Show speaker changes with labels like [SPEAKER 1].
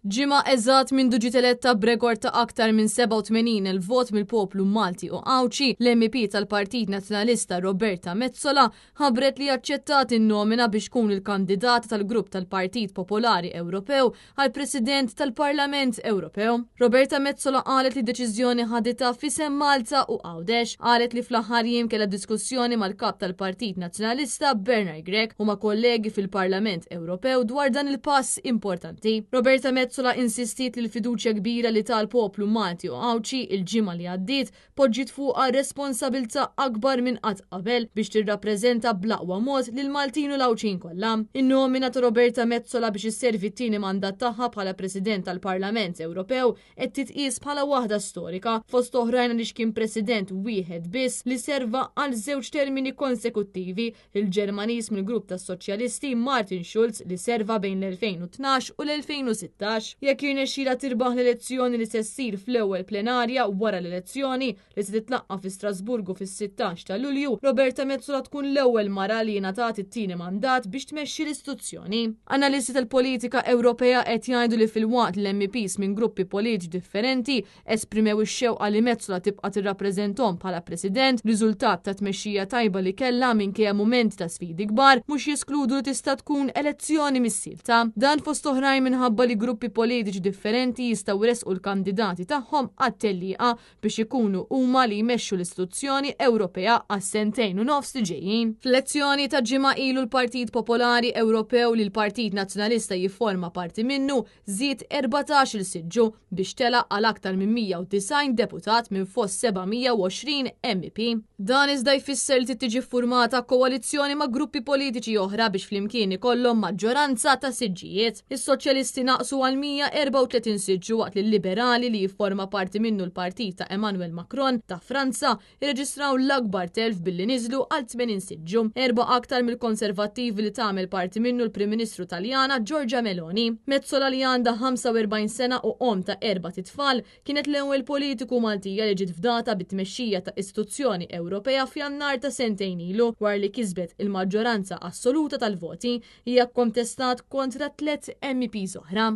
[SPEAKER 1] Ġimgħa eżatt mindu ġiet eletta b'rekord ta' aktar minn 87,000 vot mill-poplu Malti u Għawdxi, l-MEP tal-Partit Nazzjonalista Roberta Metsola ħabbret li aċċettat in-nomina biex tkun il-kandidata tal-grupp tal-Partit Popolari Ewropew għal President tal-Parlament Ewropew. Roberta Metsola qalet li d-deċiżjoni ħaditha f'isem Malta u Għawdex. Qalet li fl-aħħar jiem kellha diskussjoni mal-Kap tal-Partit Nazzjonalista Bernard Grech u ma' kollegi fil-Parlament Ewropew dwar dan il-pass importanti. Roberta Metsola insistiet li l-fiduċja kbira li ta l-poplu Malti u Għawdxi il-ġimgħa li għaddiet poġġiet fuqha responsabilità akbar minn qatt qabel biex tirrappreżenta bl-aqwa mod lill-Maltin u l-Għawdxin kollha. In-nomina ta' Roberta Metsola biex isservi t-tieni mandat tagħha bħala President tal-Parlament Ewropew qed titqies bħala waħda storika, fost oħrajn għaliex kien President wieħed biss li serva għal żewġ termini konsekuttivi il-Ġermaniż mill-grupp tas-Soċjalisti Martin Schulz li serva bejn l-2012 u l-2016. Jekk jirnexxilha tirbaħ l-elezzjoni li se ssir fl-ewwel plenarja wara l-elezzjoni li se titlaqqa' fi Strasburgu fis-16 ta' Lulju, Roberta Metsola tkun l-ewwel mara li ingħatat it-tieni mandat biex tmexxi l-istituzzjoni. Analisti tal-politika Ewropea qed jgħidu li filwaqt li l-MEPs minn gruppi politiċi differenti esprimew ix-xewqa li Metsola tibqa' tirrappreżenthom bħala President, riżultat ta' tmexxija tajba li kellha minkejja mumenti ta' sfidi kbar, mhux jeskludu li tista' tkun elezzjoni missielta. Dan fost oħrajn minħabba li gruppi politiċi differenti jistgħu jressqu l-kandidati tagħhom għat-tellieqa biex ikunu huma li jmexxu l-istituzzjoni Ewropea għas-sentejn u nofs li ġejjin. Fl-elezzjoni ta' ġimgħa ilu l-Partit Popolari Ewropew li l-Partit Nazzjonalista jifforma parti minnu żied 14-il siġġu biex tela' għal aktar minn 190 deputat minn fost 720 MEP. Dan iżda jfisser li trid tiġi ffurmata koalizzjoni ma' gruppi politiċi oħra biex flimkien ikollhom maġġoranza ta' siġġijiet. Is-Soċjalisti naqsu għal 134 siġġu waqt li l-Liberali li jifforma parti minnu l-partit ta' Emmanuel Macron ta' Franza irreġistraw l-akbar telf billi niżlu għal 80 siġġu, erba' aktar mill-Konservattivi li tagħmel parti minnu l-Prim Ministru Taljana Giorgia Meloni. Metsola li għandha 45 sena u omm ta' erbat itfal, kienet l-ewwel politiku Maltija li ġiet fdata bit-tmexxija ta' istituzzjoni Ewropea f'Jannar ta' sentejn ilu wara li kisbet il-maġġoranza assoluta tal-voti. Hija kkontestat kontra tliet MEPs oħra.